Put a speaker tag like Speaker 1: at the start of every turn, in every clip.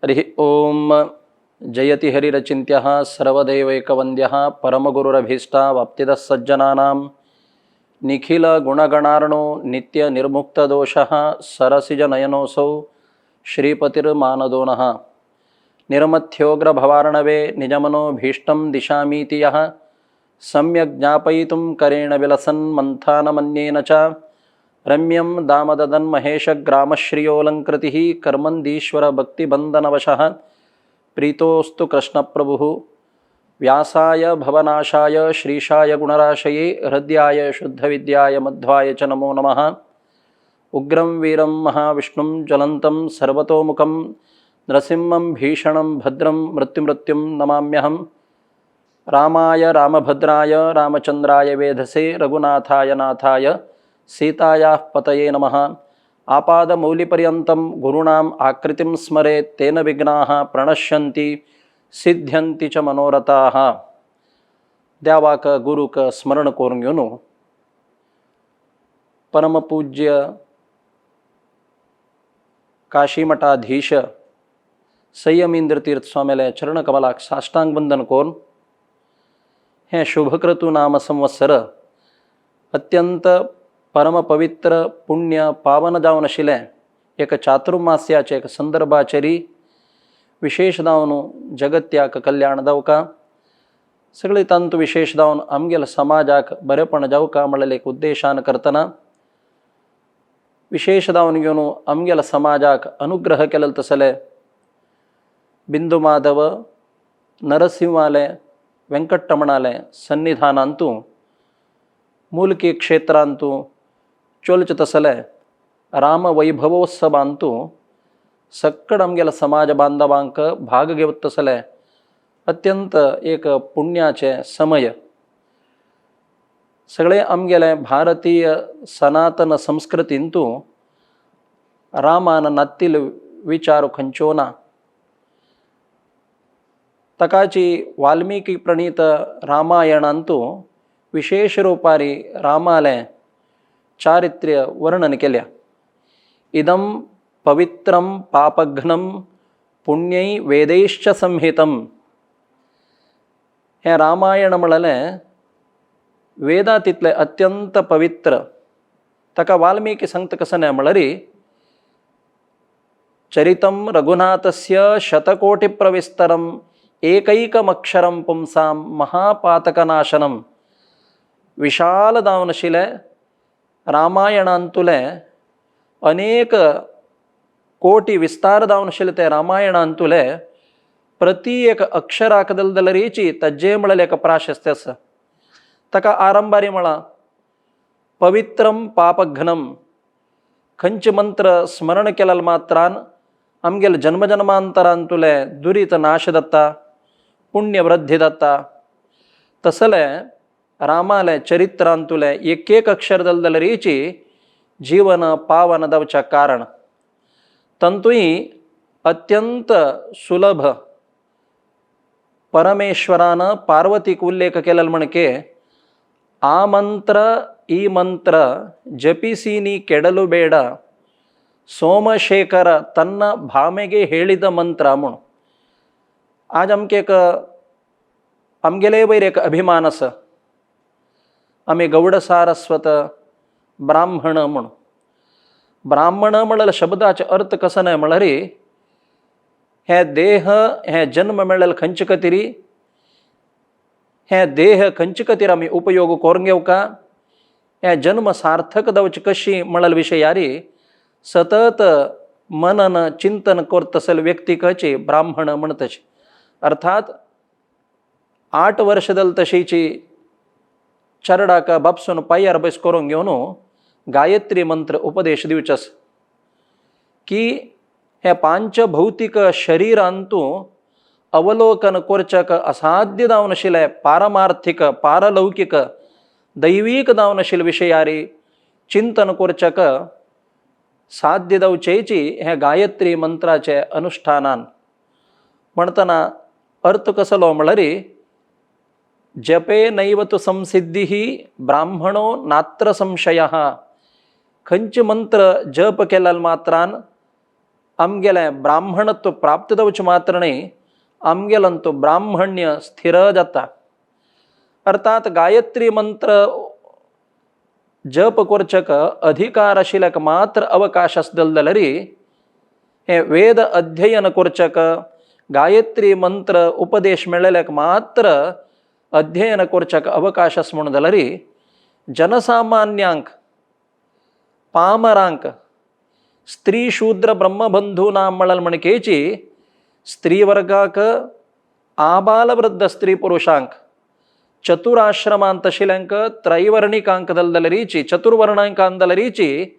Speaker 1: हरिः ओम. जयति हरिरचिन्त्यः सर्वदैवैकवन्द्यः परमगुरुरभीष्टावाप्तिदः सज्जनानां निखिलगुणगणार्णो नित्यनिर्मुक्तदोषः सरसिजनयनोऽसौ श्रीपतिर्मानदो नः. निर्मथ्योग्रभवार्णवे निजमनोभीष्टं दिशामीति यः सम्यक् ज्ञापयितुं करेण विलसन्मन्थानमन्येन च रम्यं दामददन्महेशग्रामश्रियोऽलङ्कृतिः कर्मन्दीश्वरभक्तिबन्धनवशः प्रीतोऽस्तु कृष्णप्रभुः. व्यासाय भवनाशाय श्रीशाय गुणराशये हृद्याय शुद्धविद्याय मध्वाय च नमो नमः. उग्रं वीरं महाविष्णुं ज्वलन्तं सर्वतोमुखं नृसिंहं भीषणं भद्रं मृत्युमृत्युं नमाम्यहं. रामाय रामभद्राय रामचंद्राय वेधसे रघुनाथाय नाथाय सीतायाः पतये नमः. आपादमौलिपर्यन्तं गुरूणाम् आकृतिं स्मरेत् तेन विघ्नाः प्रणश्यन्ति सिद्ध्यन्ति च मनोरथाः. देवाक गुरूक स्मरण करून घेवन परमपूज्य काशीमठाधीश संयमींद्र तीर्थ स्वामीले चरणकमलाक साष्टांग वंदन करून हें शुभक्रतु नाम संवत्सर अत्यंत परमपवित्र पुण्य पावन जावन आशिल्लें एक चातुर्मास्याचे एक संदर्भाचेरी विशेष जावन जगत्याक कल्याण जावका, सगळे तांतू विशेष जावन आमगेल्या समाजाक बरेपण जावका म्हणलें एक उद्देशान करतना विशेष जावन घेवन आमगेल्या समाजाक अनुग्रह केलेलो तसले बिंदू माधव नरसिंहाले वेंकटरमणाले सन्निधानांतू मूलकी क्षेत्रांतू चोलचे तसले रामवैभवोत्सवांतू सक्कड आमगेल्या समाज बांधवांक भाग घेवत तसले अत्यंत एक पुण्याचे समय. सगळे आमगेले भारतीय सनातन संस्कृतींतू रामान नात्तील विचार खंयचो ना. ताकाची वाल्मिकी प्रणीत रामायणांतू विशेष रुपारी रामालें चारित्र्य वर्णन केल्या. इदं पवित्रं पापघ्नं पुण्यै वेदैश्च संहितं. हें रामायण म्हणलें वेदा तितलें अत्यंत पवित्र. ताका वाल्मिकी सांगता कसं न्हय म्हणल्यार चरितं रघुनाथस्य शतकोटिप्रविस्तरम् एकैकमक्षरं पुंसां महापातकनाशनं. विशाल जावन आशिल्लें रामायणांतुलें अनेक कोटी विस्तार जावन आशिल्लें तें रामायणांतुलें प्रति एक अक्षराक दलदलरीची तज्जे म्हणलें एक प्राशस्त्य आसा. ताका आरंभारी म्हळां पवित्रम पापघ्नम. खंयचे मंत्र स्मरण केल्याल मात्रान आमगेले जन्मजन्मांतरांतुले दुरीत नाश जाता, पुण्यवृद्धी जाता. तसलें रामालें चरित्रांतुलें एक एक अक्षर दलदलरीची जीवन पावन जावच्या कारण तंतूय अत्यंत सुलभ परमेश्वरान पार्वतीक उल्लेख केलेलो म्हणके ಆ ಮಂತ್ರ ಈ ಮಂತ್ರ ಜಪಿಸಿ ನೀ ಕೆಡಲು ಬೇಡ ಸೋಮಶೇಖರ ತನ್ನ ಭಾಮೆಗೆ ಹೇಳಿದ ಮಂತ್ರ म्हूण. आज आमकां एक आमगेले वयर एक अभिमान आसा, आमी गौड सारस्वत ब्राह्मण म्हूण. ब्राह्मण म्हणलेल्या शब्दाचे अर्थ कसो न्हय म्हणल्यार हे देह हे जन्म मेळ्ळेले खंयचे खातीर, हे देह खंयचे खातीर आमी उपयोग करून घेवका, हे जन्म सार्थक जावचे कशी म्हणलेले विशयारी सतत मनन चिंतन करतसल व्यक्तिकचे ब्राह्मण म्हणतचे. अर्थात 8 वर्ष दल तशीची चरडाक बापसून पांयार बैस करून घेवन गायत्री मंत्र उपदेश दिवचे आसा की हे पांचभौतिक शरीरांतू अवलोकन करच्याक असाध्य जावन आशिल्लें पारमार्थिक पारलौकिक दैवीक जावन आशिल्ले विशयारी चिंतन करच्याक साध्य जावचेची हे गायत्री मंत्राचे अनुष्ठानान. म्हणटना अर्थ कसलो म्हणल्यार जपे नैव तु संसिद्धी ब्राह्मणो नात्र संशय. खंयचे मंत्र जप केल्याल मात्रान आमगेलें ब्राह्मणत्व प्राप्त जावचें मात्र न्हय, आमगेलंतू ब्राह्मण्य स्थिर जाता. अर्थात गायत्री मंत्र जप करचेक अधिकार आशिल्ल्याक मात्र अवकाश आसतलो जाल्यार हें वेद अध्ययन करचेक, गायत्री मंत्र उपदेश मेळ्ळेल्याक मात्र अध्ययन करचेक अवकाश आसा म्हणून जाल्यार जनसामान्यांक, पामरांक, स्त्री शूद्र ब्रह्मबंधू ना म्हळ्यार म्हणकेची स्त्री वर्गाक, आबालवृद्ध स्त्री पुरुषांक, चतुराश्रमांत आशिल्ल्यांक, त्रैवर्णिकांक दलदलरीची, चतुर्वर्णांकांक दलरीची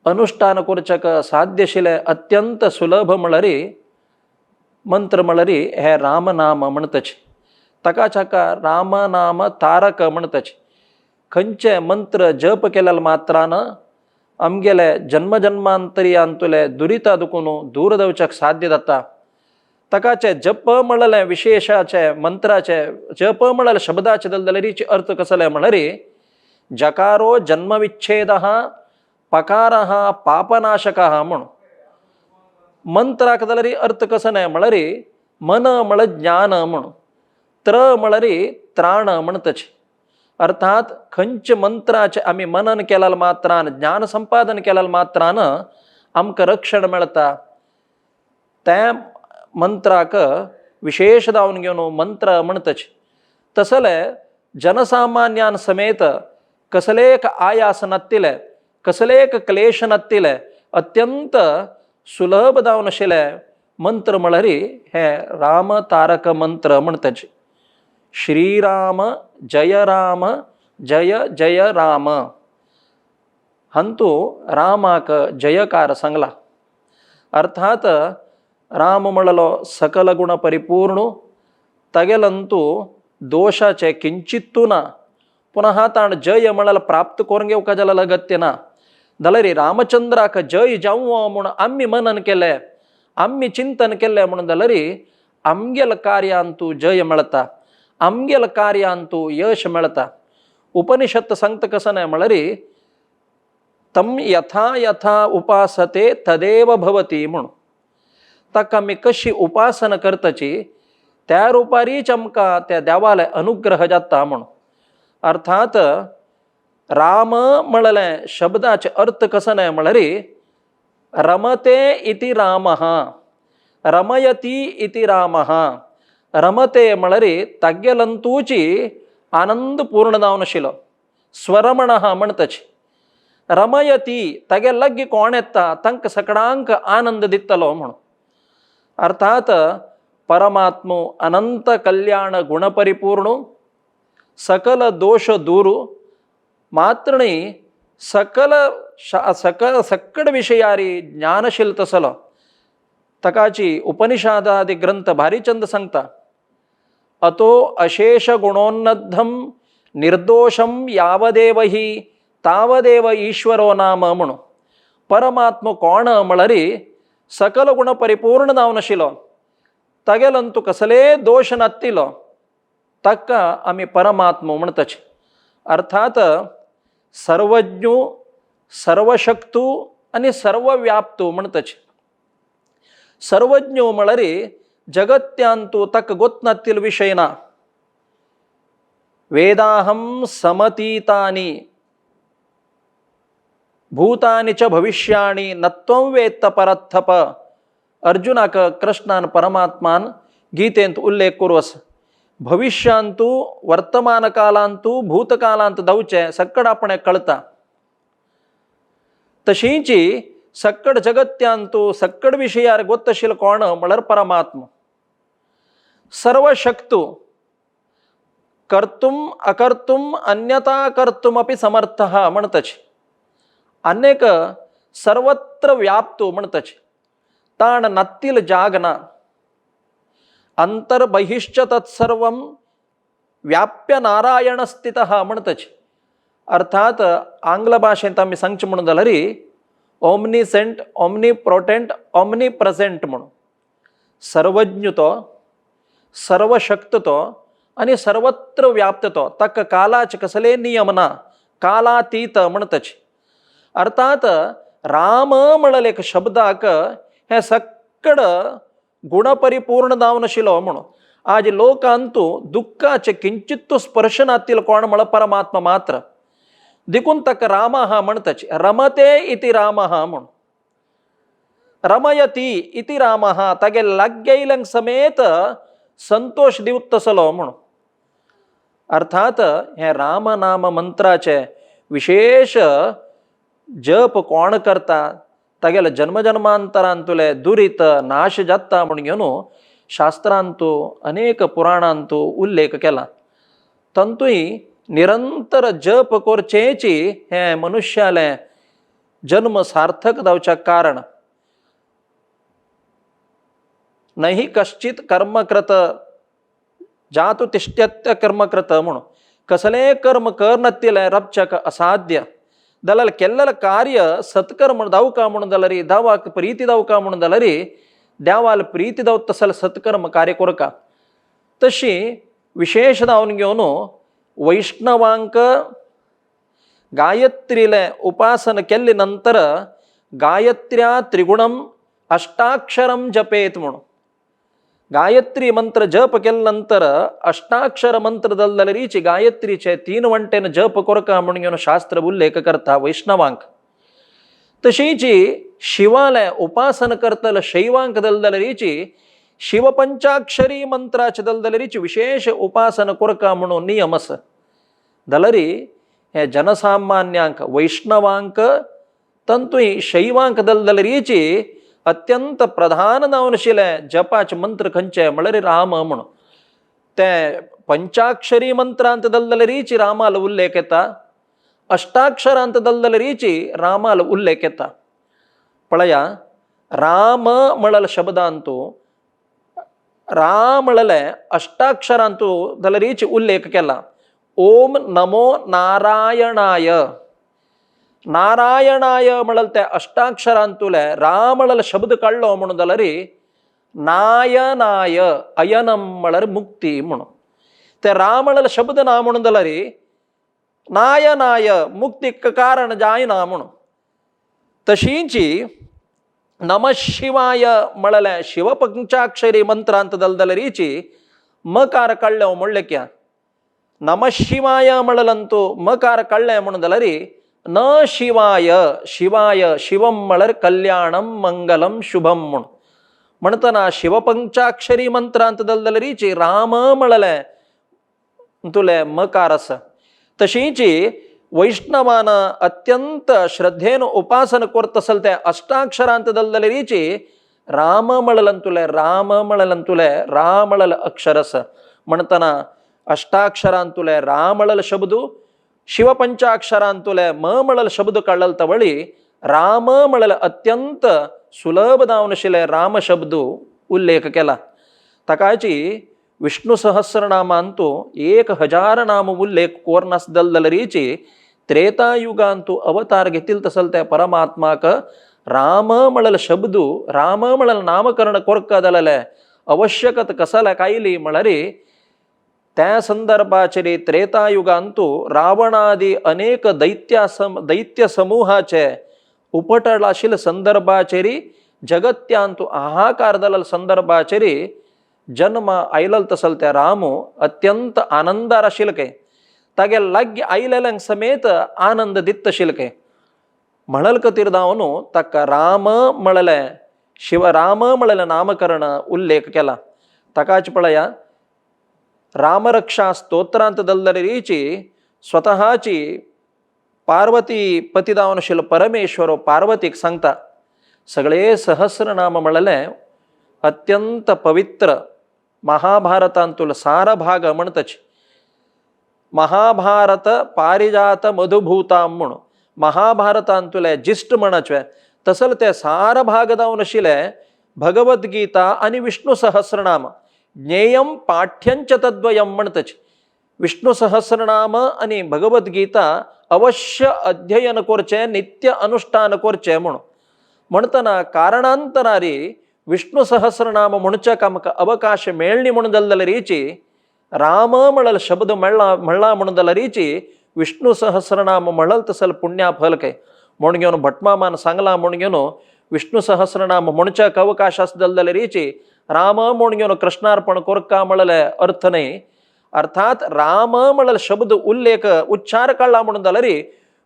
Speaker 1: अनुष्ठान करचेक साध्य आशिल्लें अत्यंत सुलभ म्हळ्यार मंत्र म्हळ्यार हें रामनाम म्हणताची. ताका चाका रामनाम तारक म्हणताची. खंयचे मंत्र जप केल्यार मात्रान आमगेले जन्मजन्मांतरी अंतुले दुरिता दुखून दूर जावच्याक साध्य जाता. ताकाचे जप म्हणलें विशेषाचे मंत्राचे जप म्हणलें शब्दाचे दलदलरीचे अर्थ कसले म्हळ्यार जकारो जन्मविच्छेदः पकारः पापनाशकः म्हूण. मंत्राक जाल्यार अर्थ कसो न्हय म्हळ्यार मन म्हळ्यार ज्ञान म्हूण, त्र म्हळ्यार त्राण म्हणताची. अर्थात खंयचे मंत्राचे आमी मनन केल्यार मात्रान, ज्ञान संपादन केल्यार मात्रान आमकां रक्षण मेळटा. त्या मंत्राक विशेष जावन घेवन मंत्र म्हणताची. तसले जनसामान्यान समेत कसलेक आयास नातिले, कसलेक क्लेश नातिले अत्यंत सुलभ जावन आशिल्ले मंत्र म्हळ्यार हे राम तारक मंत्र म्हणताची. श्रीराम जय राम जय जय राम हांतू रामाक जयकार सांगला. अर्थात राम म्हणलो सकल गुण परिपूर्ण, तागेलंतू दोशाचे किंचित्तू ना. पुनः ताण जय म्हळ्यार प्राप्त करून घेवका जाल्यार अगत्य ना. जाल्यार रामचंद्राक जय जावं म्हूण आमी मनन केलें, आमी चिंतन केलें म्हणून जाल्यार आमगेल कार्यांतू जय मेळटा, आमगेल कार्यांतू यश मेळटा. उपनिषत् सांगता कसं न्हय म्हळ्यार तम यथा यथा उपासते तदेव भवती म्हूण. ताका आमी कशी उपासना करताची त्या रुपारीच आमकां त्या देवाले अनुग्रह जाता म्हूण. अर्थात राम म्हणलें शब्दाचे अर्थ कसो न्हय म्हळ्यार रमते इति रामः, रमयती इति रामः. रमते म्हळ्यार तागेलंतूची आनंद पूर्ण जावन आशिल्लो, स्वरमणः म्हणताची. रमयती तागे लागीं कोण येता तांकां सगळ्यांक आनंद दितलो म्हूण. अर्थात परमात्मो अनंत कल्याण गुणपरिपूर्ण, सकल दोश दूर मात्र न्ही सकल सकल सक्कड विशयारी ज्ञानशील तसलो. ताकाची उपनिषदादी ग्रंथ भारीचंद सांगता, अतो अशेष गुणोन्नद्धम निर्दोषम यावदेव हि तावदेव ईश्वरो नाम म्हणून. परमात्मा कोण म्हळ्यार सकल गुण परिपूर्ण जावन आशिल्लो, तागेलंतू कसले दोश नातिलो, ताका आमी परमात्मा म्हणताची. अर्थात सर्वज्ञ, सर्वशक्तू आनी सर्वव्याप्तू म्हणताची. सर्वज्ञ म्हळ्यार जगत्यांतू ताका गोतनातील विशय ना. वेदाहं समतीतानि भूतानि च भविष्याणि नत्वं वेत्त परत्थप. अर्जुनाक कृष्णान परमात्मान गीतेंत उल्लेख करू आसा. भविष्यांतू वर्तमान कालांतू भूतकालांत धांवचें सक्कड आपणें कळटा. तशींची सक्कड जगत्यांतू सक्कड विशयार गोतशील कोण म्हळ्यार परमात्मा. सर्वशक्तू कर्तुम अकर्तुम अन्यथा कर्तुमपि समर्थः म्हणताची. अनेक सर्वत्र व्याप्तो म्हणताची. ताण नातील जाग ना. अंतर्बहिश्च तत्सर्वं व्याप्य नारायण स्थितः म्हणताची. अर्थात आंग्ल भाशेंत आमी सांगचें म्हणून जाल्यार ओमनीसेंट, ओमनी प्रोटेंट, ओमनी प्रेझेंट म्हणून. सर्वज्ञ तो, सर्वशक्त तो आनी सर्वत्र व्याप्त तो. ताका कालाचे कसले नियम ना, कालातीत म्हणताची. अर्थात राम म्हणल एक शब्दाक हें सक्कड गुणपरिपूर्ण जावन आशिल्लो म्हणून. आज लोकांतू दुःखाचे किंचित्तू स्पर्श नातील कोण म्हळ परमात्मा मात्र. देखून ताका राम हा म्हणताची. रमते इति राम हा म्हूण, रमयती इति राम हा, तागे लाग्गेयल्यांक समेत संतोश दिवत तसलो म्हूण. अर्थात हें रामनाम मंत्राचें विशेश जप कोण करता तागेले जन्मजन्मांतरांतुले दुरीत नाश जाता म्हूण घेवन शास्त्रांतू अनेक पुराणांतू उल्लेख केला. तंतूय निरंतर जप करचेची हें मनुष्यालें जन्म सार्थक जावच्या कारण. नही कश्चित कर्मकृत जातु तिष्ट्यत्य कर्मकृत म्हणून कसलें कर्म करनतिलें रपचक असाध्य दलाल केल्लें कार्य सत्कर्म दावका म्हणून जाल्यार दावाक प्रीती दावका म्हणून जाल्यार देवाल प्रीती दावत तसले सत्कर्म कार्य करका. तशी विशेष जावन घेवन वैष्णवांक गायत्रीलें उपासन केल्ले नंतर गायत्र्या त्रिगुणम अष्टाक्षरम जपेत म्हणून. गायत्री मंत्र जप केले नंतर अष्टाक्षर मंत्र दलदलरीची गायत्रीचे तीन वंटेन जप करका म्हणून घेवन शास्त्र उल्लेख करता वैष्णवांक. तशीची शिवालय उपासन करतल शैवांक दलदलरीची शिवपंचाक्षरी मंत्राचे दलदलरीची विशेष उपासन करका म्हणून नियम आसा. दलरी हे जनसामान्यांक वैष्णवांक तंतुय शैवांक दलदलरीची अत्यंत प्रधान जावन आशिल्लें जपाचे मंत्र खंयचे म्हळ्यार राम म्हणून. ते पंचाक्षरी मंत्रांत दलदलरीची रामाल उल्लेख येता, अष्टाक्षरांत दलदलरीची रामाल उल्लेख येता. पळया राम म्हणल शब्दांतू राम म्हणले अष्टाक्षरांतू दलरीची उल्लेख केला. ओम नमो नारायणाय, नारायणाय म्हणल त्या अष्टाक्षरांतुले राम म्हणल शब्द काडलो म्हणून जाल्यार नायनाय अयनम म्हळ्यार मुक्ती म्हणून. ते राम म्हणल शब्द ना म्हणून जाल्यार नायनाय मुक्तीक कारण जायना म्हणून. तशींची नम शिवाय म्हणलें शिवपंचाक्षरी मंत्रांत दलदलरीची मकार काडलें म्हणलें क्या नम शिवाय म्हणलंतू मकार काडलें म्हणून जाल्यार न शिवाय शिवाय शिवम म्हळ्यार कल्याणम मंगलम शुभम म्हूण. म्हणटना शिवपंचाक्षरी मंत्रांत दलदलरीची राम म्हणलें तुले मकार आसा. तशींची वैष्णवान अत्यंत श्रद्धेन उपासन करत असल ते अष्टाक्षरांत दलदलरीची राम म्हणलंतुले राम म्हणलंतुले राम म्हणल अक्षर आसा. म्हणटना अष्टाक्षरांतुले राम म्हणल शब्द शिवपंचाक्षरांतुले म म्हणल शब्द काडल तवळी राम म्हणल अत्यंत सुलभ जावन आशिल्लें राम शब्द उल्लेख केला. ताकाची विष्णु सहस्रनामांतू 1000 नाम उल्लेख कोरनास दलदलरीची त्रेतायुगांतू अवतार घेतील तसल त्या परमात्माक राम म्हणल शब्द राम म्हणल नामकरण कोरका जालेलें आवश्यकत कसाला कायली म्हळ्यार त्या संदर्भाचेर त्रेतायुगांतू रावणादी अनेक दैत्य समूहाचे उपटळ आशिल्ल्या संदर्भाचेर जगत्यांतू हाहाकार जाल्ल्या संदर्भाचेर जन्म आयलल तसल त्या रामू अत्यंत आनंदार आशिल्ले काय तागे लाग्य आयलेल्यांक समेत आनंद दित्त आशिल्ले काय म्हणल खातीर जावन ताका राम म्हणलें शिवराम म्हणलें नामकरण उल्लेख केला. ताकाच पळया रामरक्षा स्तोत्रांत दलदलरीची स्वतःची पार्वती पती जावन आशिल्लो परमेश्वर पार्वतीक सांगता सगळे सहस्रनाम म्हणलें अत्यंत पवित्र महाभारतांतुलो सार भाग म्हणतच महाभारत पारिजात मधुभूताम म्हूण महाभारतांतुले जिश्ट म्हणचे तसल ते सार भाग जावन आशिल्ले भगवद्गीता आनी विष्णु सहस्रनाम ज्ञेयम पाठ्यंच तद्वयम म्हणतच विष्णु सहस्रनाम आनी भगवद्गीता अवश्य अध्ययन करचें नित्य अनुष्ठान करचें म्हूण. म्हणटना कारणांतरारी विष्णु सहस्रनाम म्हणच्याक आमकां अवकाश मेळ्ळी म्हणून जाल्यारीची राम म्हणल शब्द मेळ्ळा म्हणला म्हणून जाल्यारीची विष्णु सहस्रनाम म्हणल तसल पुण्या फल काय. म्हूण घेवन भटमामान सांगलां म्हूण घेवन विष्णू सहस्रनाम म्हणच्याक अवकाश आसदल रीची राम म्हूण घेवन कृष्णार्पण कोरका म्हणले अर्थ न्हय. अर्थात राम म्हणले शब्द उल्लेख उच्चार काडला म्हणून जाल्यार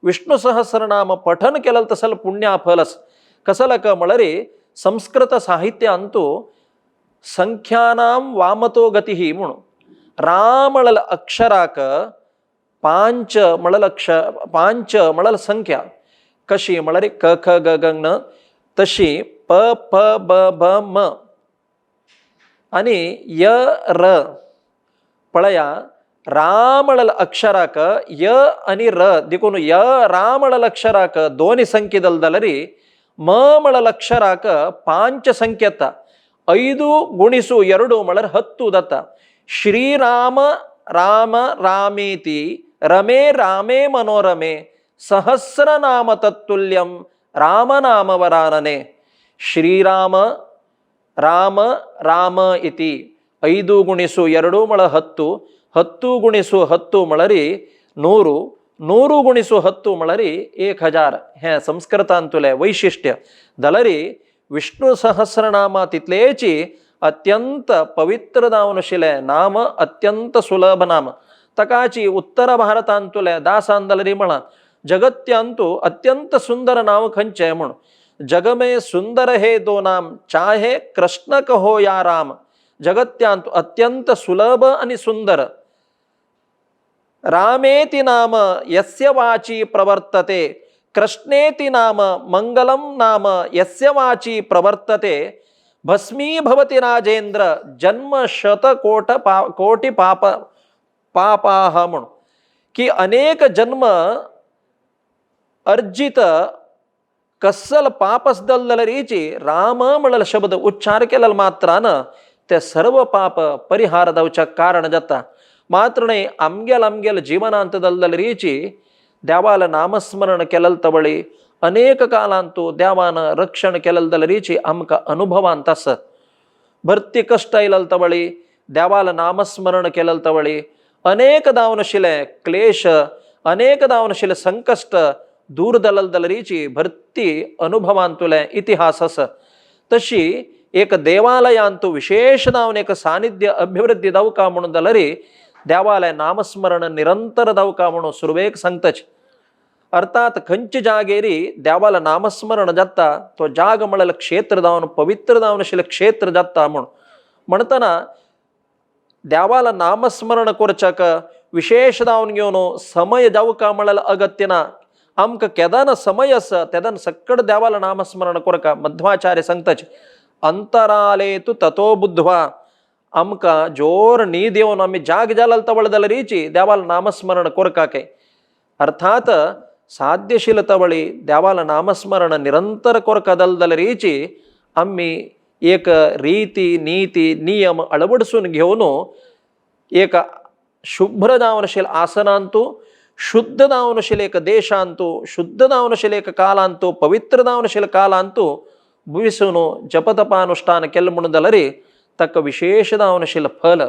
Speaker 1: विष्णू सहस्रनाम पठन केलं तसल पुण्या फलस. कसलक म्हळ्यार संस्कृत साहित्यांतु संख्यानां वामतो गती म्हणून रा म्हणल अक्षराक पांच म्हणल अक्ष पांच म्हणल संख्या कशी म्हळ्यार क ख ग ग न तशी प फ ब भ म आणि य र. पळया रा म्हणल अक्षराक य आणि र देखून य रा म्हणल अक्षराक दोन संख्ये दलदलरी म म्हणल अक्षराक पांच संख्येता 5 × 2 म्हळ्यार 10 जाता. श्रीराम राम रामेती रमे रामे मनोरमे सहस्रनाम तत्तुल्यम रामनाम वरानने. श्रीराम राम राम इति 5 × 2 म्हळ्यार 10, 10 × 10 म्हळ्यार 100, 100 × 10 म्हळ्यार 1000. हें संस्कृतांतुलें वैशिष्ट्य जाल्यार विष्णू सहस्रनामा तितलेची अत्यंत पवित्र जावन आशिल्लें नाम, अत्यंत सुलभ नाम. तकाची उत्तर भारतांतुलें दासान जाल्यार म्हळां जगत्यांतु अत्यंत सुंदर नांव खंयचें म्हूण. जगमे सुंदर हे दो नाम चाहे कृष्ण कहो या राम. जगत्यांतु अत्यंत सुलभ आनी सुंदर. रामेति नाम यस्य वाची प्रवर्तते कृष्णेति नाम मंगलम नाम यस्य वाची प्रवर्तते भस्मीभवति राजेंद्र जन्म शतकोट कोटी पाप पापाह म्हूण की अनेक जन्म अर्जित कसल पापस दलदलरीची राम म्हणल शब्द उच्चार केलेल मात्रान ते सर्व पाप परिहार जावच्या कारण जाता. मात्र न्हय आमगेल आमगेल जिवनांत दलदलरीची देवाल नामस्मरण केलेल तवळी अनेक कालांतु देवान रक्षण केलेल दलरीची आमकां अनुभवांत आसा. भरती कश्ट आयलेल तवळी देवाल नामस्मरण केलेल तवळी अनेक दावन आशिल्ले क्लेश अनेक दावन आशिल्ले संकश्ट दूर दलल दलरीची भरती अनुभवांतुले इतिहास आसा. तशी एक देवालयांतु विशेष दावन एक सानिध्य अभिवृद्धी दावका म्हणून दलरी देवालय नामस्मरण निरंतर दावका म्हणून सुरवेक सांगताच. अर्थात खंयचे जागेरी देवाल नामस्मरण जाता तो जाग म्हणल्यार क्षेत्र जावन पवित्र जावन आशिल्लें क्षेत्र जाता म्हूण. म्हणटना देवाल नामस्मरण करच्याक विशेष जावन घेवन समय जावका म्हणल्यार अगत्य ना. आमकां केदान समय आसा तेदान सक्कड देवाल नामस्मरण करका. मध्वाचार्य सांगताच अंतराले तू ततो बुद्ध्वा. आमकां जोर न्हीद येवन आमी जाग जालाल तवळ जाल्यारीची देवाल नामस्मरण करका काय. अर्थात साध्यशील तवळी देवाल नामस्मरण निरंतर करका दल जाल्यारीची आमी एक रीती नीती नियम अळवडसून घेवन एक शुभ्र जावन आशिल्ले आसनांतु शुद्ध जावन आशिल्ले एक देशांतु शुद्ध जावन आशिल्ले एक कालांतु पवित्र जावन आशिल्ले कालांतु भुविसून जपतपानुष्ठान केलें म्हणून जाल्यार ताका विशेष जावन आशिल्लें फल.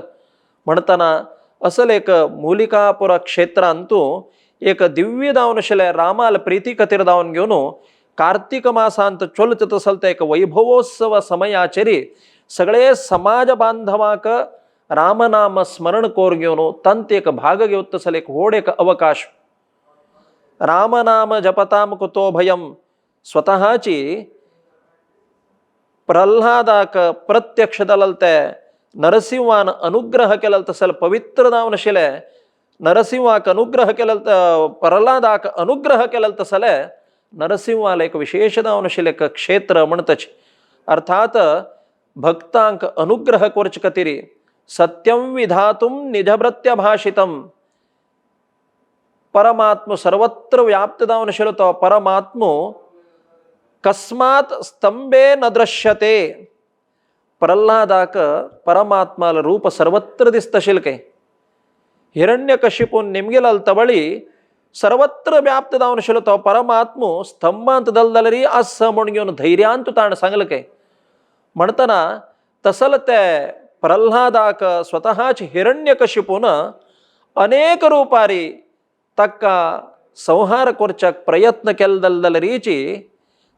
Speaker 1: म्हणटना असल एक मुलिकापुर क्षेत्रांतु एक दिव्य जावन आशिल्लें रामाल प्रिती खातीर जावन घेवन कार्तिक मासांत चलत तसल ते एक वैभवोत्सव समयाचेर सगळे समाज बांधवाक रामनाम स्मरण करून घेवन तांत एक भाग घेवत तसल एक व्हड एक अवकाश. रामनाम जपताम कुतो भयम स्वतःची प्रल्हादाक प्रत्यक्ष जालें ते नरसिंहान अनुग्रह केलें तसल पवित्र जावन आशिल्लें नरसिंहाक अनुग्रह केलें प्रल्हादाक अनुग्रह केलें तसलें नरसिंहाला एक विशेष जावन आशिल्लें एक क्षेत्र म्हणटच. अर्थात भक्तांक अनुग्रह करचे खातीर सत्यं विधातुं निजभृत्य भाषितं परमात्म सर्वत्र व्याप्त जावन आशिल्लो तो परमात्मो कस्मात् स्तंभे न दृश्यते. प्रल्हादाक परमात्माल रूप सर्वत्र दिसता आशिल्लें काय. हिरण्यकशिपून निमगेलाल तवळी सर्वत्र व्याप्त जावन आशिल्लो तो परमात्मो स्तंभांत दलदलरी आसा म्हूण घेवन धैर्यान तूं ताणें सांगलें काय. म्हणटना तसल ते प्रल्हादाक स्वतःच हिरण्यकशिपून अनेक रुपारी ताका संहार करच्याक प्रयत्न केल जाल्यारीची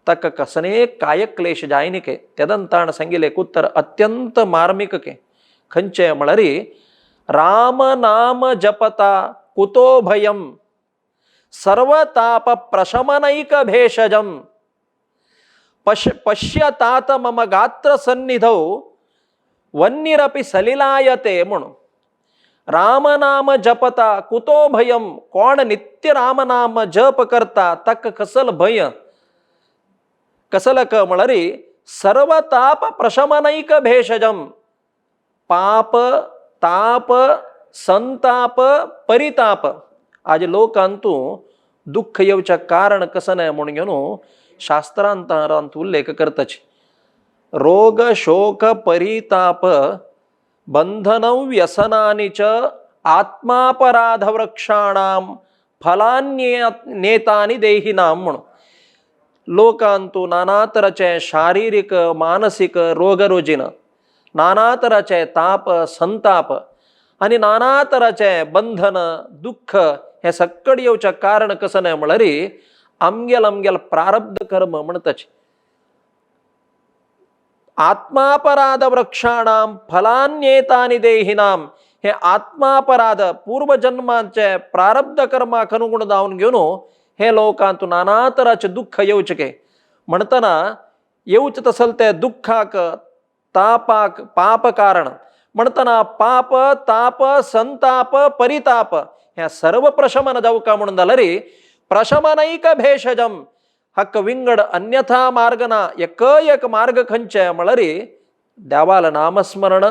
Speaker 1: ताका कसने कायक्लेश जायनिके. तेदन ताण सांगिल्लें एक उत्तर अत्यंत मार्मिक के खंयचें म्हळ्यार राम नाम जपता कुतो भयम सर्वताप प्रशमनैक भेषजम पश्यतात मम गात्र सन्निधौ वन्निरपि सलिलायते म्हणून. रामनाम जपता कुतो भयम, कोण नित्य रामनाम जप करता ताका कसल भंय, कसलक म्हळ्यार सर्वताप प्रशमनैक भेषजम, पाप ताप संताप परिताप. आज लोकांतू दुःख येवचें कारण कसं न्हय म्हूण घेवन शास्त्रांतरांत उल्लेख करताची. रोग शोक परिताप बंधन व्यसनानि च आत्मापराध वृक्षाणां फलान्ये नेतानि देहिनां म्हणून. लोकांतू नाना तराचे शारिरीक मानसीक रोगरोजीन, नाना तराचे ताप संताप आनी नाना तराचे बंधन दुःख हें सक्कड येवचें कारण कसं न्हय म्हळ्यार आमगेल आमगेल प्रारब्ध कर्म म्हणटाचे. आत्मापराध वृक्षाणां फलान्येतानि देहिनां, हे आत्मापराध पूर्वजन्माचे प्रारब्ध कर्माक अनुगुण जावन घेवन हे लोकांत नाना तराचे दुःख येवचें के म्हणटना येवचें तसल ते दुःखाक तापाक पाप कारण म्हणटना पाप ताप संताप परिताप ह्या सर्व प्रशमन जावका म्हणून जाल्यार प्रशमनैक भेषजम हक्क विंगड अन्यथा मार्ग ना, एक एक मार्ग खंयचे म्हळ्यार देवाल नामस्मरण,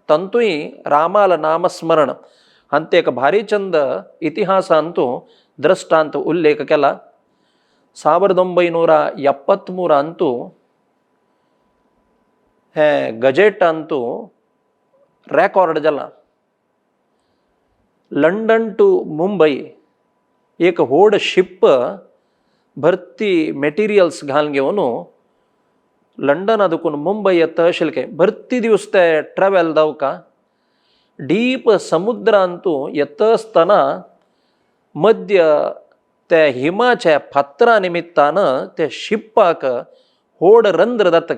Speaker 1: तंतूय रामाल नामस्मरण. आनी ते एक भारी चंद इतिहासांतू दृष्टांत उल्लेख केला. 1973 हे गजेटांतू रेकॉर्ड जाला. लंडन टू मुंबई एक व्हड शिप भरती मेटिरियल्स घालून घेवन लंडना देखून मुंबय येता आशिल्ले. भरती दिवस ते ट्रॅवल जावका डीप समुद्रांतू येता आसतना मध्य त्या हिमाच्या फातरा निमित्तान त्या शिप्पाक व्हड रंध्र जाता.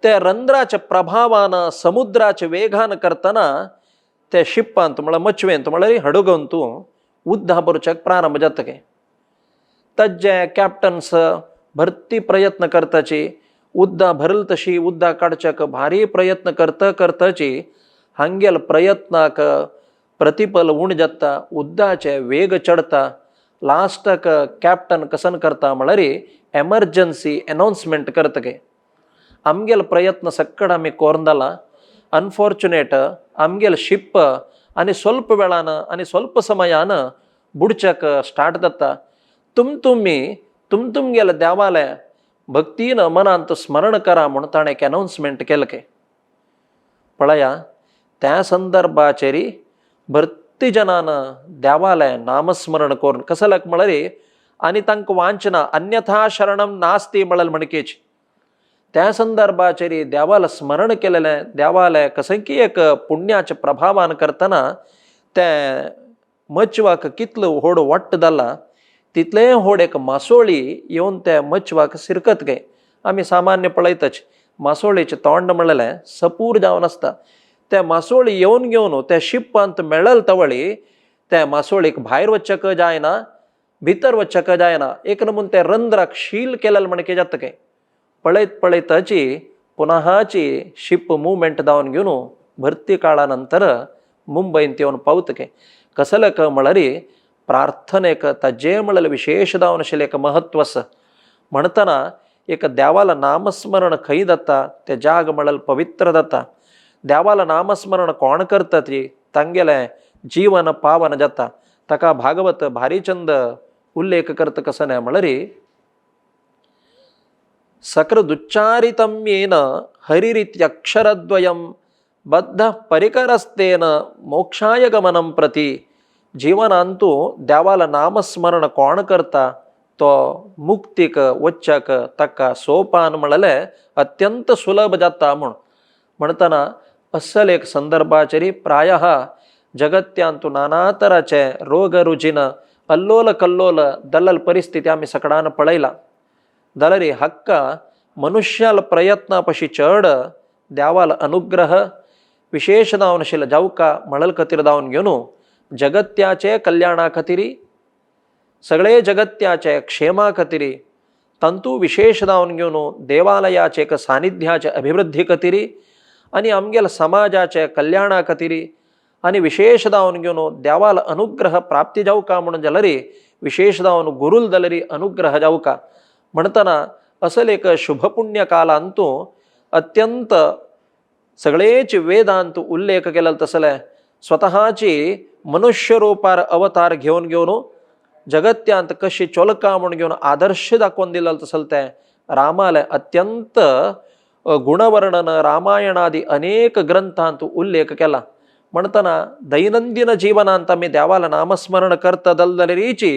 Speaker 1: त्या रंध्राच्या प्रभावान समुद्राच्या वेगान करतना त्या शिप्पांत म्हळ्यार मचवेंत म्हळ्यार हडगंतू उद्दा भरच्याक प्रारंभ जाता. तज्जे कॅप्टन्स भरती प्रयत्न करताची, उद्दा भरल तशी उद्दा काडच्याक भारी प्रयत्न करता करताची हांगेल प्रयत्नाक प्रतिफल उण जाता, उद्दाचे वेग चडता. लास्टाक कॅप्टन कसन करता म्हळ्यार एमर्जन्सी अनाउन्समेंट करता. आमगेल प्रयत्न सक्कड आमी कोरून जाला, अनफॉर्च्युनेट आमगेल शिप आनी स्वल्प वेळान आनी स्वल्प समयान बुडच्याक स्टार्ट जाता. तुम तुमी तुम तुमगेले देवाले भक्तीन मनांत स्मरण करा म्हूण ताणें एक अनाउन्समेंट केलें. के पळया त्या संदर्भाचेर भरती जनान देवाले नामस्मरण करून कसल्याक म्हळ्यार आनी तांकां वांचना अन्यथा शरणम नास्ती म्हळ्यार म्हणकेची. त्या संदर्भाचेर देवाला स्मरण केलेलें देवाले कसं की एक पुण्याच्या प्रभावान करतना तें मचवाक कितलो व्हड वाट्ट जाला तितलें व्हड एक मासोळी येवन त्या मचवाक सिरकत गे. आमी सामान्य पळयताच मासोळीचें तोंड म्हणलें सपूर जावन आसता. त्या मासोळी येवन घेवन त्या शिप्पांत मेळल तवळी त्या मासोळीक भायर वचक जायना, भितर वचक जायना, एक नमून त्या रंध्राक शील केलें म्हणके जाता. काय पळयत पळयताची पुनहाची शिप मुवमेंट जावन घेवन भरती काळा नंतर मुंबयंत येवन पावत. के कसलक म्हळ्यार प्रार्थनेक ताजें म्हळ्यार विशेश जावन आशिल्लें एक महत्व आसा. म्हणटना एक देवाला नामस्मरण खंय जाता तें जाग म्हळ्यार पवित्र जाता. देवाला नामस्मरण कोण करता ती तांगेलें जीवन पावन जाता. ताका भागवत भारीचंद उल्लेख करता कसो न्हय म्हळ्यार सकृदुच्चारितं येन हरिरित्यक्षरद्वयं बद्ध परिकरस्तेन मोक्षाय गमनं प्रति. जीवनांतू देवाला नामस्मरण कोण करता तो मुक्तीक वच्चाक ताका सोपान म्हणलें अत्यंत सुलभ जाता म्हूण. म्हणटना असल एक संदर्भाचेर प्रायः जगत्यांतु नाना तराचे रोग रुजीन अल्लोल कल्लोल दलल परिस्थिती आमी सकडान पळयला. जाल्यार हक्का मनुष्याल प्रयत्ना पशी चड देवाल अनुग्रह विशेष जावन आशिल्ले जावका म्हणल खातीर जावन घेवन जगत्याचे कल्याणा खातीर, सगळे जगत्याचे क्षेमा खातीर, तांतू विशेष जावन घेवन देवालयाचे एक सानिध्याचे अभिवृद्धी खातीर आनी आमगेल्या समाजाचे कल्याणा खातीर आनी विशेष जावन घेवन देवाल अनुग्रह प्राप्ती जावका म्हणून जाल्यार विशेष जावन गुरूल जाल्यार अनुग्रह जावका म्हणटना असल एक शुभपुण्य कालांतू अत्यंत सगळेच वेदांत उल्लेख केलेलो तसले स्वतःची मनुष्य रूपार अवतार घेवन घेवन जगत्यांत कशी चोलका म्हूण घेवन आदर्श दाखोवन दिलेलो तसले तें रामाले अत्यंत गुणवर्णन रामायणादी अनेक ग्रंथांत उल्लेख केला. म्हणटना दैनंदिन जीवनांत आमी देवाला नामस्मरण करता जाल्यारीची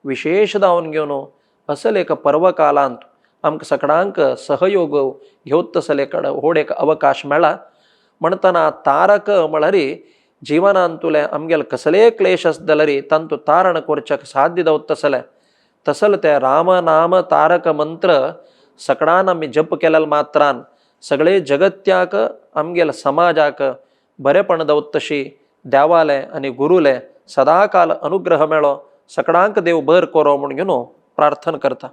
Speaker 1: विशेष जावन घेवन असल एक पर्वकालांत आमकां सगळ्यांक सहयोग घेवत तसले कडेन व्हड एक अवकाश मेळ्ळा. म्हणटना तारक म्हळ्यार जीवनांतुले आमगेले कसलेय क्लेश आसत जाल्यार तांतू तारण करच्याक साध्य जावत तसलें तसल तें राम नाम तारक मंत्र सकडान आमी जप केल्यार मात्रान सगळे जगत्याक आमगेल्या समाजाक बरेपण जावत तशी देवालें आनी गुरूलें सदाकाल अनुग्रह मेळो. सकडांक देव बर करो म्हूण घेवन प्रार्थना करता.